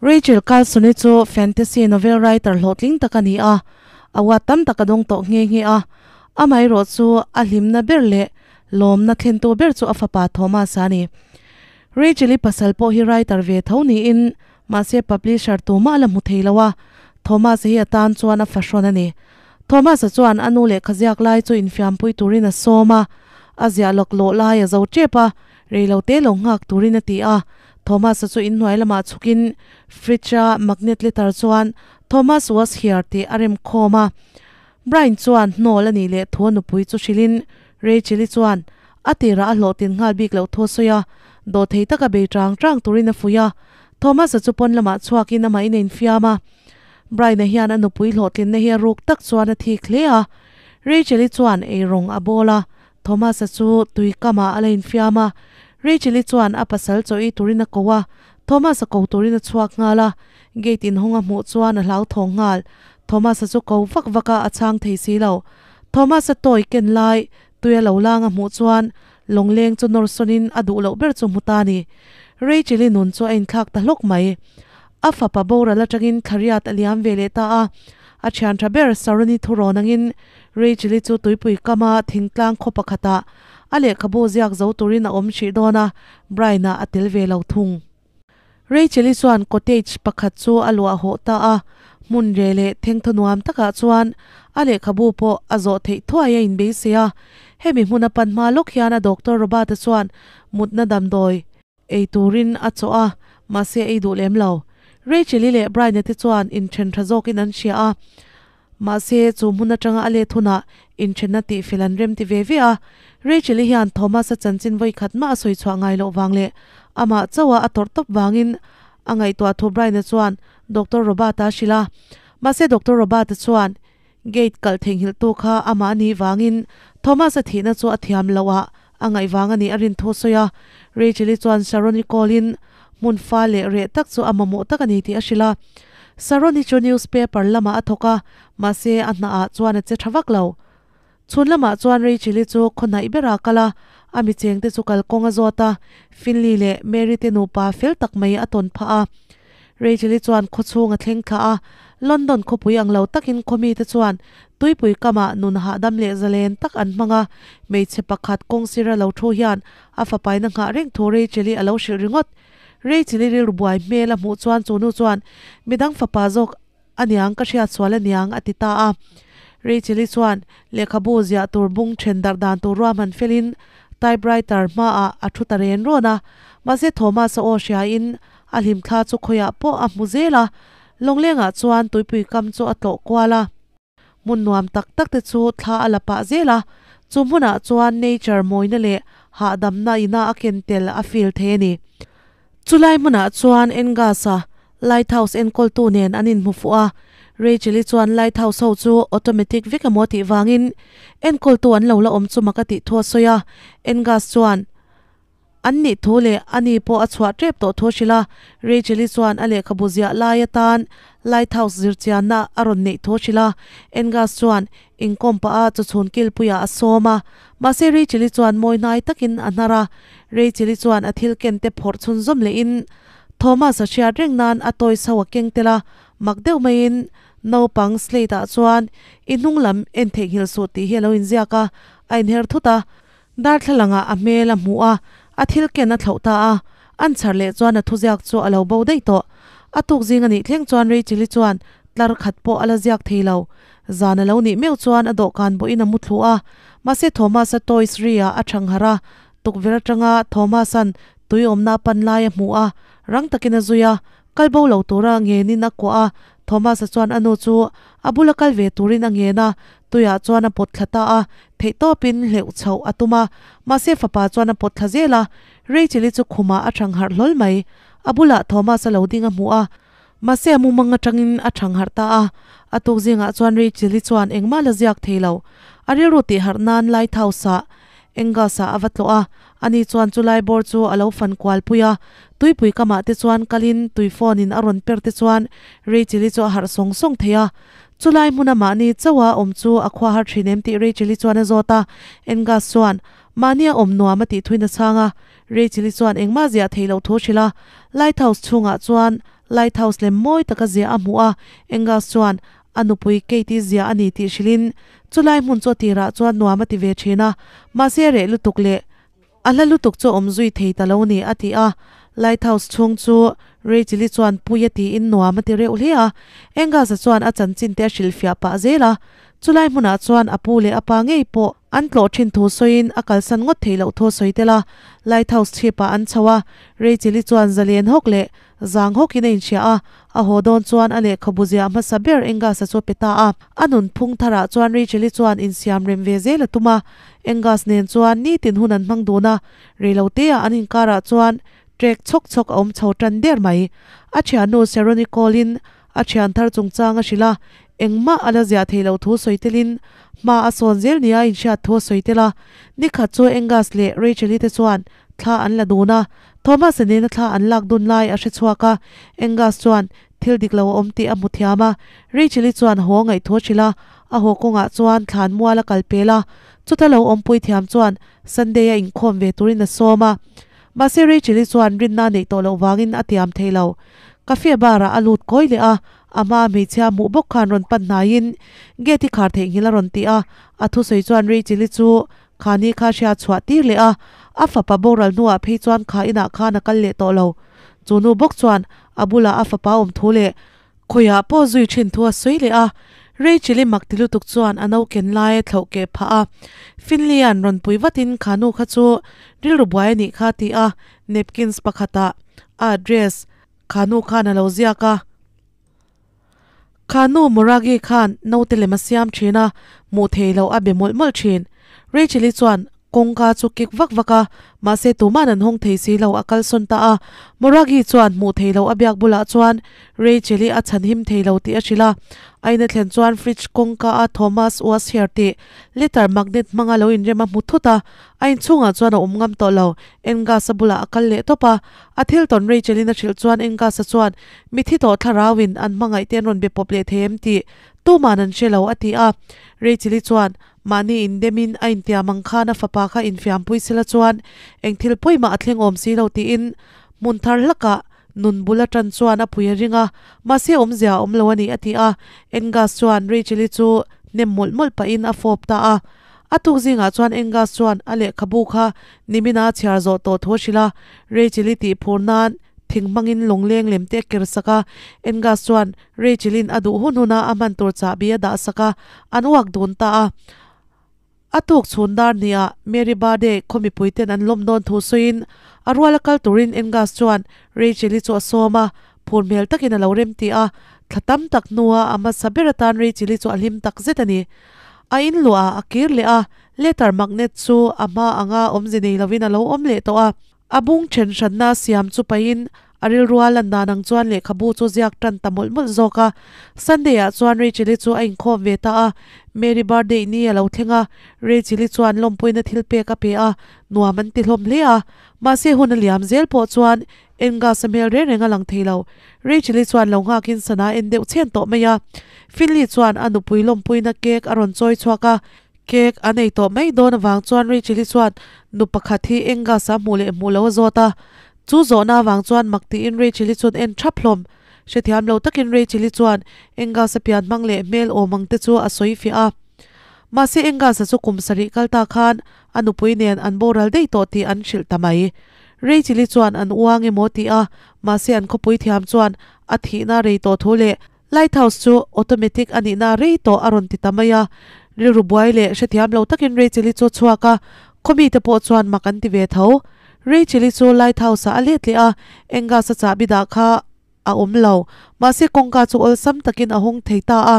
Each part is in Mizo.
Rachel Carson-i chu fantasy novel writer hlawhtling tak a ni a, award tam tak a dawng tawh nghe nghe a. Amaherawh chu a hlimna ber leh lawmna thlentu ber chu a fapa Thomas-a a ni. Rachel-i pasal pawh hi writer ve tho niin mahse publisher tumah a la hmu thei lo a, Thomas-a hi a tan chuan a fahrawn a ni. Thomas-a chuan a nu lehkha ziak lai chu infiampui turin a sawm a, a ziah lawk lawh lai a zo tep a, reilote lo nghak turin a ti a. Thomas-a chu inhnuai lamah chhukin fridge-a magnet letter chuan Thomas was here tih a rem khawm a. Brian chuan hnawl a nih leh thu a nupui chu hrilhin Rachel-i chuan a tirah a hlawhtlin nghal bik loh thu a sawi a, dawhthei taka bei chang chang turin a fuih a. Thomas-a chu pawn lamah chhuakin amah in a infiam a. Brian-a hian a nupui hlawhtlinna hi a ruk tak chuan a thik hle a. Rachel-i chuan eirawng a bawl a, Thomas-a chu tui kamah a la infiam a. Rachel-i chuan a pasal chaw ei turin a ko a, Thomas-a ko turin a chhuak nghal a. Gate inhawng a hmuh chuan a hlauthawng nghal. Thomas-a chu ko vak vak a, a chhang thei si lo. Thomas-a toy ken lai tuia lo lang a hmuh chuan lawngleng chu nawr sawnin a duh loh ber chu hmu ta a ni. Rachel-i nun chu a inthlak ta hlawk mai. A fapa boral atangin thlariat a liam ve leh ta a, a thian tha ber Saroni thurawn angin Rachel-i chu tuipui kama thingtlang khaw pakhatah a lehkhabu ziak zo turin a awm hrih dawn a, Brian-a a tel ve lo thung. Rachel-i chuan cottage pakhat chu a luah hawh ta a, hmun reh leh thengthaw nuam takah chuan a lehkhabu pawh a zawh theih thuai a inbeisei a. Hemi hmuna pan hma lawk hian a doctor Robert-a chuan mutna damdawi ei turin a chawh a, mahse ei duh lem lo. Rachel-i leh Brian-a te chuan inthen tha zawkin an hria a, Mahse, chu hmun atanga a let hunah inthenna tih fel an rem ti ve ve a. Rachel-i hian Thomas-a chanchin vawi khat mah a sawi chhuah ngai loh vang leh amah chauha a tawrh tawp vangin a ngaihtuah thu Brian-a chuan Doctor Robert-a a hrilh a. Mahse, Doctor Robert-a chuan gate kalh theihnghilhtu kha amah a nih vangin Thomas-a thihna chu a thiam loh ah a ngaih vang a nih a rin thu a sawi a. Rachel-i chuan Sharon-i call-in hmun fa leh reh tak chu a mamawh tak a ni tih a hrilh a. Sharon-i chu newspaper lamah a thawk a, mahse a hnaah chuan a che tha vak lo. Chhun lamah chuan Rachel-i chu khawhnaih berah a kal a, a mi chengte chu kalkawng a zawt a, Finley leh Mary te nupa fel tak mai a tawn phah a. Rachel-i chuan khawchhung a thleng thlah a, London khawpui ang lo takin khaw mite chuan tuipui kamah nun hahdam leh zalen tak an hmang a, hmeichhe pakhat kawngsira lo thu hian a fapaina nghah reng thu Rachel-i a lo hrilh ringawt. Rachel-i rilru buai hmel a hmuh chuan chu nu chuan, Midang fapa zawk aniang ka hriat sual aniang a ti ta a. Rachel-i chuan lehkhabu ziah tur bung then darh dan tur ruahman felin typewriter hmaah a thu ta ren rawn a, mahse Thomas-a aw hriain A hlimthla chu khawiah pawh a hmu zel a, lawnglengah chuan tuipui kam chu a tlawh kual a. Hmun nuam tak tak te chu thla a la pah zel a, chu hmunah chuan nature mawina leh hahdamna ina a ken tel a feel thei a ni. Chulai hmunah chuan Angus-a lighthouse enkawltu nen an inhmu fuh a, Rachel-i chuan lighthouse ho chu automatic vek emaw tih vangin enkawltu an lo la awm chu mak a tih thu a sawi a, Angus chuan, An nih thu leh a ni pawh a chhuah tep tawh thu a hrilh a, Rachel-i chuan a lehkhabu ziah lai atan Lighthouse zirchianna a rawn neih thu a hrilh a, Angus chuan inkawm pah a chawchhun kilpuiah a sawm a, mahse Rachel-i chuan mawi hnai takin a hnar a, Rachel-i chuan a thil ken te phawrh chhunzawm lehin Thomas a hriat reng nan a toys ho a keng tel a, mak deuh maiin naupang slate ah chuan i hnung lam en theihnghilh suh tih hi a lo inziak a, a inher thut a. Darthlalangah a hmel a hmuh a, a thil ken a thlauh ta a. An chhar leh chuan a thuziak chu a lo bo daih tawh. A tuk zing a nih thleng chuan Rachel-i chuan tlar khat pawh a la ziak thei lo. Zan a lo nih meuh chuan a dawhkan bawhin a mu thlu a. Mahse Thomas-a toys ri-ah a thang harh a, tukverh atanga Thomas-a'n tui awmna a pan lai a hmu a, rang takin a zui a, kal bo lo tura ngenin a kuah a. Thomas-a chuan a nu chu a bula kal ve turin a ngen a, Tuiah chuan a pawt thla ta a, theihtawpin hleuh chhoh a tum a, mahse fapa chuan a pawt thla zel a, Rachel-i chu khumah a thang harh hlawl mai. A bulah Thomas a lo ding a hmu a, mahse a mumang atangin a thang harh ta a. A tuk zingah chuan Rachel-i chuan engmah la ziak thei lo. A rilru tih harh nan Lighthouse-ah Angus-a a va tlawh a, ani chuan chu lai bawr chu a lo fan kual pui a, tuipui kamah te chuan kalin tui phone-in a rawn per te chuan Rachel-i chu a harh sawng sawng thei a. Chulai hmuna mahni chauha awm chu a khua har thin em tih Rachel-i chuan a zawt a, Angus chuan mahnia awm nuam a tih thuin a chhang a. Rachel-i chuan engmah ziah theih loh thu a hrilh a, Lighthouse chhungah chuan Lighthouse lem mawi taka ziah a hmuh a, Angus chuan a nupui Kate-i ziah a ni tih hrilhin chulai hmun chu a tirah chuan nuam a ti ve thin a, mahse a reh lutuk leh A hla lutuk chu awm zui thei ta lo ni a ti a, Lighthouse chhung chu Rachel-i chuan pui a tiin nuam a ti reuh hle a, Angus-a chuan a chanchin te a hrilhfiah pah zel a, chulai hmunah chuan a pu leh a pa ngei pawh an tlawh thin thu sawiin a kalsan ngawt theih loh thu a sawi tel a, Lighthouse chhipah an chho a, Rachel-i chuan zalen hawk leh Zang hawkin a inhria a, a haw dawn chuan a lehkhabu ziah hmasa ber Angus-a chu a pe ta a. A nunphung tharah chuan Rachel-i chuan insiam rem ve zel a tum a, Angus nen chuan nitin hun an hmang dun a, reiloteah an inkarah chuan trek chhawk chhawk a awm chho tan der mai. A thiannu Sharon-i call-in a thian thar chungchang a hrilh a, engmah a la ziah theih loh thu sawi telin hma a sawn zel nia inhriat thu a sawi tel a. Nikhat chu Angus leh Rachel-i te chuan thla an la dun a, Thomas-a nena thla an lak dun lai a hre chhuak a, Angus chuan thil dik lo a awm tih a hmu thiam a, Rachel-i chuan haw ngaih thu a hrilh a, a haw kawngah chuan thlan mual a kal pel a, chuta lo awmpui thiam chuan Sunday-a inkhawm ve turin a sawm a, mahse Rachel-i chuan rinna a neih tawh loh vangin a tiam thei lo. Cafe bar-ah a lut kawi leh a, a hmaa hmeichhia hmuh bawk khan rawn pan hnaiin gate i khar theihnghilh a rawn ti a, a thusawi chuan Rachel-i chu Khani kha hria chhuah tir leh a, a fapa boral hnuah phei chuan kha inah khan a kal leh tawh lo. Chu nu bawk chuan a bulah a fapa awm thu leh khawiah pawh zui thin thu a sawi leh a, Rachel-i mak ti lutuk chuan a no ken lai a thlauh keh phah a. Finley-a'n rawn pui vatin kha nu kha chu rilru buai a nih kha ti a, napkins pakhatah a address kha nu khan a lo ziak a. Kha nu Moragi khan naute lem a siam thin a, hmuh theih loh a be mawlh mawlh thin. Rachel-i chuan kawngka chu kik vak vak a, mahse tuman an hawng thei si lo a kalsawn ta a. Moragi chuan hmuh theih loh a biak bulah chuan Rachel-i a chhan him thei lo tih a hrilh a. A ina thlen chuan fridge kawngka a Thomas was here tih letter magnet hmanga lo inrem a hmu thut a, a inchhungah chuan a awm ngam tawh lo. Angus-a bulah a kal leh tawp a, a thil tawn Rachel-in a hrilh chuan Angus-a chuan Mithi tawh thlarauin an hmangaih te an rawn be pawp leh thei em tih tuman an hre lo a ti a. Rachel-i chuan mahni indemin a intiam ang khan a fapa kha infiampui sela chuan eng thil pawimah a thleng awm si lo tiin hmun thar hlakah nun bul atan chuan a pui a ring a, mahse awmzia a awm lo a ni a ti a. Angus chuan Rachel-i chu hnem mawlh mawlh pahin a fawp ta a. A tuk zingah chuan Angus chuan a lehkhabu kha nimina a chhiar zawh tawh thu a hrilh a, Rachel-i tihphur nan Thing hmangin lawngleng lem te a ker sak a, Angus chuan Rachel-in a duh hun huna a hman tur chahbi a dah sak a, an uak dun ta a. A tuk chhun dar hniah Mary Bade khaw mipui ten an lawm dawn thu sawiin a ruala kal turin Angus chuan Rachel-i chu a sawm a, phur hmel takin a lo rem ti a, thla tam tak hnua a hmasa ber atan Rachel-i chu a hlim tak zet a ni. A in luahah a kir leh a, letter magnet chu a hma anga awmze nei lovin a lo awm leh tawh a. A bung then hranna siam chu pahin a rilrua lan dan ang chuan lehkhabu chu ziak tan ta mawlh mawlh zawk a. Sunday ah chuan Rachel-i chu a inkhawm ve ta a, Mary birthday ni a lo thleng a, Rachel-i chuan lawmpuina thil pek a pe a, nuam an ti hlawm hle a. Mahse hun a liam zel pawh chuan Angus a hmel reng reng a lang thei lo. Rachel-i chuan lo nghakin sana en deuh chhen tawh mai a. Finley chuan a nupui lawmpuina cake a rawn chawi chhuak a, Cake a nei tawh mai dawn avang chuan Rachel-i chuan nu pakhat hi Angus-a hmuh leh hmuh lo a zawt a. Chu zawhna avang chuan mak tiin Rachel-i chuan en thap hlawm. Hrethiam lo takin Rachel-i chuan Angus-a pian hmang leh hmel awm ang te chu a sawi fiah a. Mahse Angus-a chu kum sarih kal ta khan a nupui nen an boral daih tawh tih an hrilh ta mai. Rachel-i chuan an uang emaw tih a, mahse an khawpui thiam chuan a thihna rei tawh thu leh Lighthouse chu automatic a nihna rei tawh a rawn ti ta mai a, rilru buai leh hrethiam lo takin Rachel-i chu a chhuak a, khawmite pawh chuan mak an ti ve tho. Rachel-i chu lighthouse-ah a let leh a, Angus-a chahbi dah kha a awm lo, mahse kawngka chu awlsam takin a hawng thei ta a.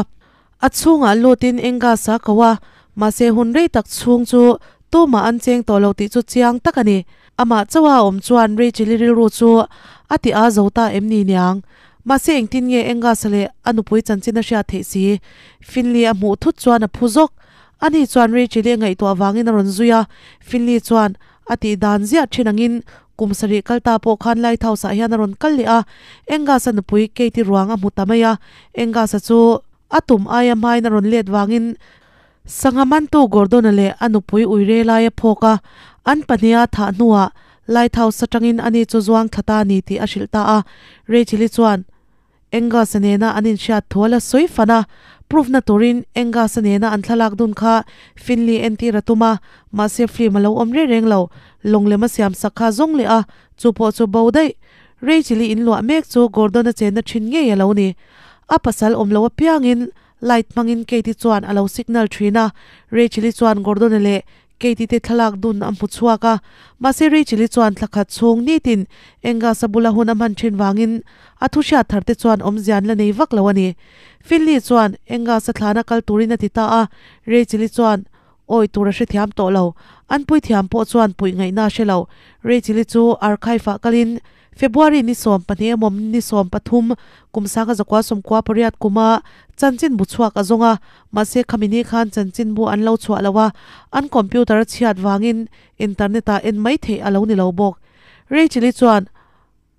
A chhungah lutin Angus-a ko a, mahse hun rei tak chhung chu tumah an cheng tawh lo tih chu chiang tak a ni. Amah chauha a awm chuan Rachel-i rilru chu a ti a zo ta em ni niang? Mahse engtin nge Angus-a leh a nupui chanchin a hriat theih si? Finley a hmuh thut chuan a phu zawk. Ani chuan Rachel-i a ngaihtuah vangin a rawn zui a, Finley chuan a tih dan ziah thin angin kum sarih kal ta pawh khan Lighthouse-ah hian a rawn kal leh a, Angus-a nupui Kate-i ruang a hmu ta mai a, Angus-a chu. A tum aia hmain a rawn let vangin sangha mantu Gordon-a leh a nupui uire lai a phawk a, an pahniha thah hnuah Lighthouse atangin ani chu zuang thla ta a ni tih a hrilh ta a. Rachel-i chuan Angus-a nena an inhriat thu a la sawi fan a, proof na turin Angus-a nena an thlalak dun kha Finley entir a tum a, mahse film a lo awm reng reng lo, lawng lem a siam sak kha zawng leh a, chu pawh chu bo daih. Rachel-i inluah mek chu Gordon-a chenna thin ngei a lo ni. A pasal awm lo apiangin light hmangin Kate-i chuan a lo signal thin a, Rachel-i chuan Gordon-a leh Katie te thlalak dun a hmu chhuak a, mahse Rachel-i chuan thla khat chhung nitin Angus-a bula hun a hman thin vangin a thu hriat thar te chuan awmzia an la nei vak lo a ni. Finley chuan Angus-a thlana kal turin a ti ta a, Rachel-i chuan awi tur a hrethiam tawh lo. An puithiam pawh chuan puih ngaihna a hre lo. Rachel-i chu archive-ah kalin February ni 12 emaw ni 13 kum sanga zakua sawmkua pariat kuma chanchinbu chhuak a zawng a, mahse khami ni khan chanchinbu an lo chhuah lo a, an computer a chhiat vangin internet ah en mai theih a lo ni lo bawk. Rachel-i chuan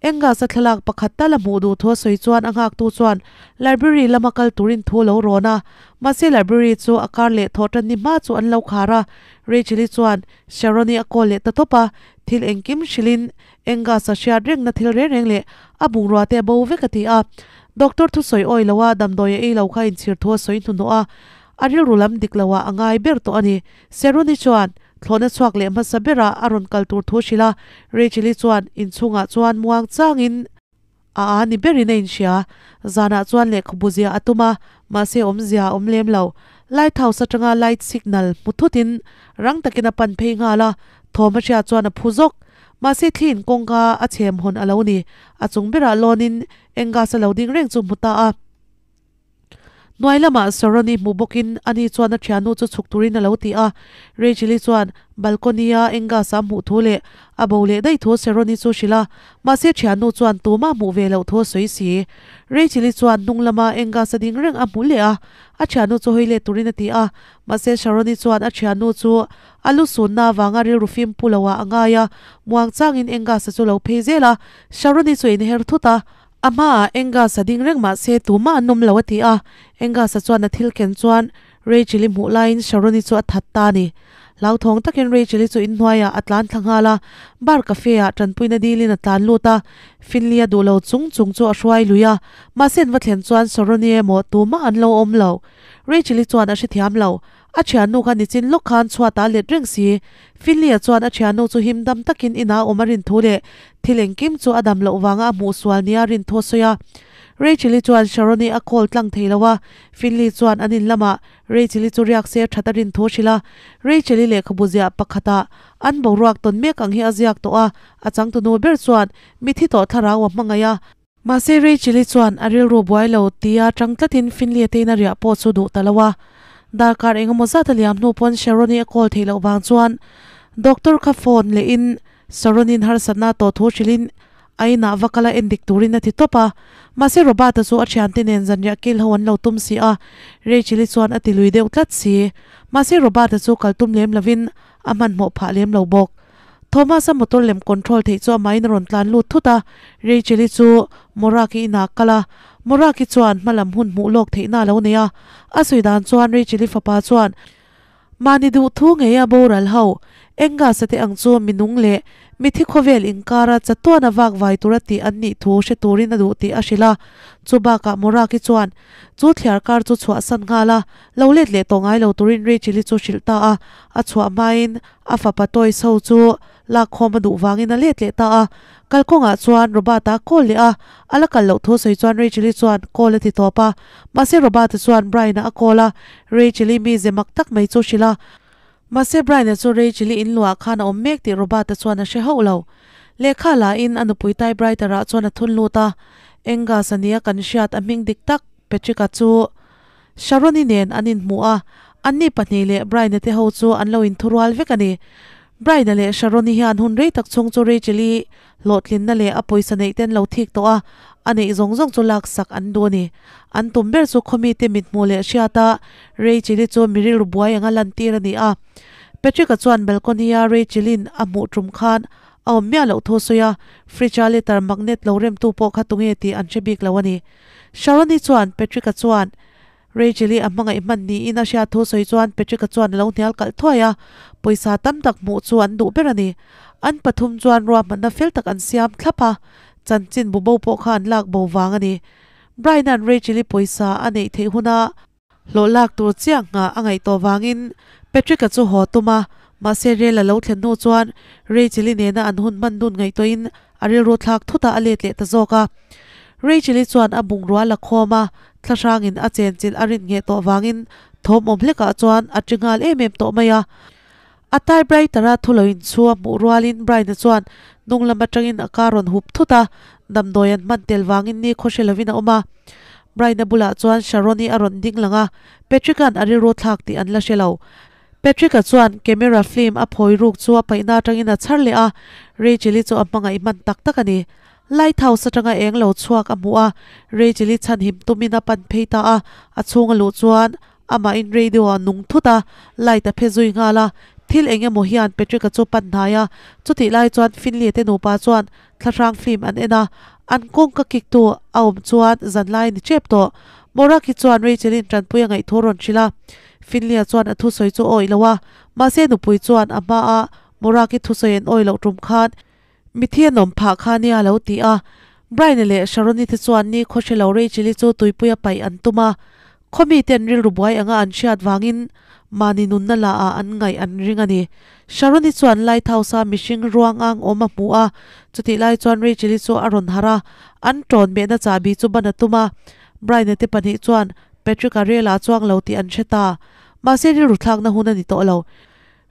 Angus-a thlalak pakhat tal a hmuh duh thu a sawi chuan a nghaktu chuan library lama kal turin thu lo rawn a, mahse library chu a kar leh thawh tan ni hma chu an lo khar a, Rachel-i chuan Sharon-i a call leh ta tawp a, thil engkim hrilhin Angus-a hriat rengna thil reng reng leh a bungrua te a bo vek a ti a. Doctor thusawi awi lo a, damdawi a ei lo kha inchhir thu a sawi hnuhnawh a, a rilru lam dik lo ah a ngai ber tawh a ni. Seruni chuan thlawhna chhuak leh hmasa berah a rawn kal tur thu a hrilh a, Rachel-i chuan inchhungah chuan muang changin a a ni berin a inhria. Zanah chuan lehkhabu zia a tum a, mahse awmzia a awm lem lo. Lighthouse atanga light signal hmu thutin rang takin a pan phei nghal a, thawm a hriat chuan a phu zawk. Mahse thliin kawngka a chhem hawn a lo ni. A chung berah lawnin Angus a lo ding reng chu hmu ta a. Hnuai lamah Sharon-i hmu bawkin ani chuan a thiannu chu chhuk turin a lo ti a. Rachel-i chuan balcony-a Angus-a hmuh thu leh a bo leh daih thu Sharon-i chu hrilh a, mahse thiannu chuan tumah hmuh ve loh thu a sawi si. Rachel-i chuan hnung lama Angus-a ding reng a hmu leh a, a thiannu chu hawi let turin a ti a, mahse Sharon-i chuan a thiannu chu A lu sunna avanga rilru fim pu loah a ngai a, muang changin Angus-a chu lo phei zel a, Sharon-i chu inher thut a, a hmaah Angus-a ding reng mah se tumah an awm lo a ti a, Angus-a chuan a thil ken chuan Rachel-i hmuh laiin Sharon-i chu a that ta a ni. Hlauthawng takin Rachel-i chu inhnuaiah a tlan thla nghal a, bar cafe-ah tanpuina dilin a tlan lut a, Finley-a duh lo chung chung chu a hruai lui a, mahse an va thlen chuan Sharon-i emaw tumah an lo awm lo. Rachel-i chuan a hrethiam lo, A thiannu kha nichin lawk khan chhuat a let reng si. Finley-a chuan a thiannu chu him dam takin inah a awm a rin thu leh thil engkim chu a dam loh vanga a hmuh sual nia rin thu a sawi a. Rachel-i chuan Sharon-i a call tlang thei lo a, Finley chuan an in lamah Rachel-i chu riak se that a rin thu a hrilh a. Rachel-i lehkhabu ziah pakhatah an boruak tawn mek ang hi a ziak tawh a, a changtunu ber chuan mithi tawh thlarau a hmangaih a. Mahse Rachel-i chuan a rilru buai lo tia tang tlatin Finley-a te ina riah pawh chu duh ta lo a. Darkar engemaw zat a liam hnu pawn Sharon-i a call theih loh vang chuan doctor kha phone lehin Sharon-in harsatna a tawh thu hrilhin a inah va kal a en dik turin a ti tawp a. Mahse Robert-a chu a thiante nen zanriah kil ho an lo tum si a, Rachel-i chuan a ti lui deuh tlat si. Mahse Robert-a chu kal tum lem lovin a hmanhmawh phah lem lo bawk. Thomas-a motor lem control theih chu amahin a rawn tlan lut thut a, Rachel-i chu Moraki inah a kal a, Moraki chuan hmalam hun hmuh lawk theihna a lo nei a, a sawi dan chuan Rachel-i fapa chuan mahni duh thu ngei a boral ho, Angus-a te ang chu minung leh mithi khawvel inkara chatuana vak vai tura tih an nih thu hre turin a duh tih a hrilh a, chu bakah Moraki chuan chu thliar kar chu chhuahsan nghal a, lo let leh tawh ngai lo turin Rachel-i chu hrilh ta a, a chhuah hmain A fapa toys ho chu lakkhawm a duh vangin a let leh ta a, kalkawngah chuan Robert-a a call leh a, a la kal loh thu sawi chuan Rachel-i chuan call a ti tawp a, mahse Robert-a chuan Brian-a a call a, Rachel-i mize mak tak mai chu hrilh a, mahse Brian-a chu Rachel-i in luah khan a awm mek tih Robert-a chuan a hre hauh lo. Lehkha la in a nupui typewriter-ah chuan a thun lut a, Angus a nia kan hriat a hming dik tak Patrick-a chu Sharon-i nen an inhmu a, anni pahnih leh Brian-a te ho chu an lo inthurual vek a ni. Brian-a leh Sharon-i hian hun rei tak chhung chu Rachel-i hlawhtlinna leh a pawisa neih te an lo thik tawh a, a neih zawng zawng chu laksak an duh a ni. An tum ber chu khawmite mithmuh leh hriata Rachel-i chu mi rilru buai anga lantir a ni a. Patrick-a chuan balcony-a Rachel-i'n a hmuh tum khan a awm miah loh thu a sawi a, fridge-a letter magnet lo remtu pawh kha tunge tih an hre bik lo a ni. Sharon-i chuan Patrick-a chuan Rachel-i a hmangaih hman niin a hriat thu sawi chuan Patrick-a chuan a lo hnial kalh thuai a, pawisa tam tak hmuh chu an duh ber a ni. An pathum chuan ruahmanna fel tak an siam thlap a, chanchin bu bo pawh kha an lak bo vang a ni. Brian-a'n Rachel-i pawisa a neih theih huna hlawh lak tur chiah nghah a ngaih tawh vangin Patrick-a chu haw tum a, mahse rel a lo thlen hnu chuan Rachel-i nena an hun hman dun ngaihtuahin a rilru thlak thutah a let leh ta zawk a. Rachel-i chuan a bungrua la khawm a, thlahrangin a chenchilh a rin ngheh tawh vangin thawm awm hlekah chuan a ṭi nghal em em tawh mai a. A typewriter-a thu lo inchhu a hmuh rualin Brian-a chuan hnung lam atangin a car rawn hup thut a, damdawi an hman tel vangin ni khaw hre lovin a awm a. Brian-a bulah chuan Sharon-i a rawn ding lang a, Patrick-a'n a rilru thlak tih an la hre lo. Patrick-a chuan camera film a phawi ruk chu a paihna atangin a chhar leh a, Rachel-i chu a hmangaih hman tak tak a ni. Lighthouse atanga eng lo chhuak a hmuh a, Rachel-i chhanhim tumin a pan phei ta a, a chhung a luh chuan Amahin radio a nung thut a, light a phe zui nghal a, thil eng emaw hian Patrick-a chu pan hnai a, chutih lai chuan Finley te nupa chuan thlahrang film an en a, an kawngka kick tu a awm chuan zan lai a ni tep tawh. Moraki chuan Rachel-in tanpui a ngaih thu a rawn hrilh a, Finley-a chuan a thusawi chu a awih lo a, mahse nupui chuan a hmaa Moraki thusawi an awih loh tum khan Mithi an awm phah kha nia lo ti a, Brian-a leh Sharon-i te chuan ni khaw hre lo Rachel-i chu tuipuia paih an tum a, khaw mite an rilru buai anga an hriat vangin mahni nunna la ah an ngaih an ring a ni. Sharon-i chuan lighthouse-a mihring ruang ang awm a hmu a, chutih lai chuan Rachel-i chu a rawn harh a, an ṭawn mehna chahbi chu ban a tum a, Brian-a te pahnih chuan Patrick-a rel ah chuang lo tih an hre ta. Mahse rilru thlakna hun a ni tawh lo.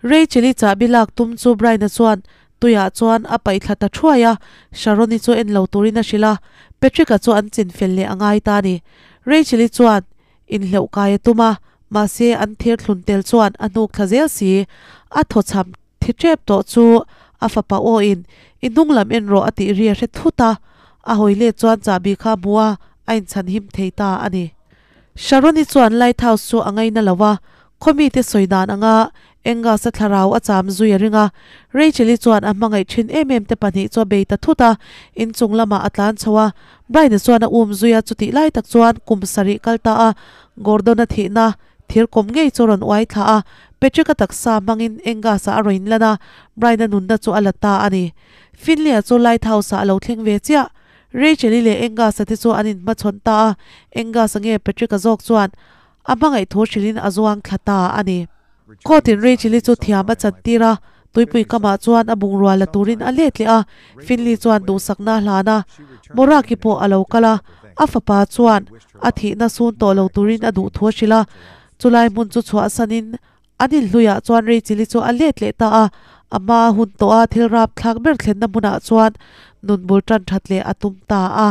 Rachel-i chahbi lak tum chu Brian-a chuan tuiah chuan a paih thla ta thuai a, Sharon-i chu en lo turin a hrilh a, Patrick-a chu an chin fel leh a ngai ta a ni. Rachel-i chuan inhleuh kai a tum a, mahse an thir thlun tel chuan a hnuk thla zel si. A thaw chham thi tep tawh chu a fapa awin, I hnung lam en rawh a tih ri a hre thut a, a hawi let chuan chahbi kha a hmu a, a inchhan him thei ta a ni. Sharon-i chuan lighthouse chu a ngaina lo a, khaw mite sawi dan anga Angus-a thlarau a cham zui a ring a. Rachel-i chuan a hmangaih thin em em te pahnih chu a bei ta thut a, inchung lamah a tlan chho a. Brian-a chuan a um zui a, chutih lai tak chuan kum sarih kal ta a, Gordon-a thihna thir kawm ngei chu a rawn uai thla a, Patrick-a taksa hmangin Angus-a a rawn inlan a, Brian-a nunna chu a la ta a ni. Finley-a chu lighthouse-ah a lo thleng ve chiah. Rachel-i leh Angus-a te chu an inhmachhawn ta a, Angus-a nge Patrick-a zawk chuan a hmangaih thu hrilhin a zuang thla ta a ni. Court-in Rachel-i chu thiam a chantir a, tuipui kamah chuan a bungrua la turin a let leh a, Finley chuan duhsakna a hlan a, Moraki pawh a lo kal a, a fapa chuan a thihna sun tawh lo turin a duh thu a hrilh a, chulai hmun chu chhuahsanin An inhluiah chuan Rachel-i chu a let leh ta a, a hma hun tawha thil rapthlak ber thlenna hmunah chuan nun bul tan that leh a tum ta a.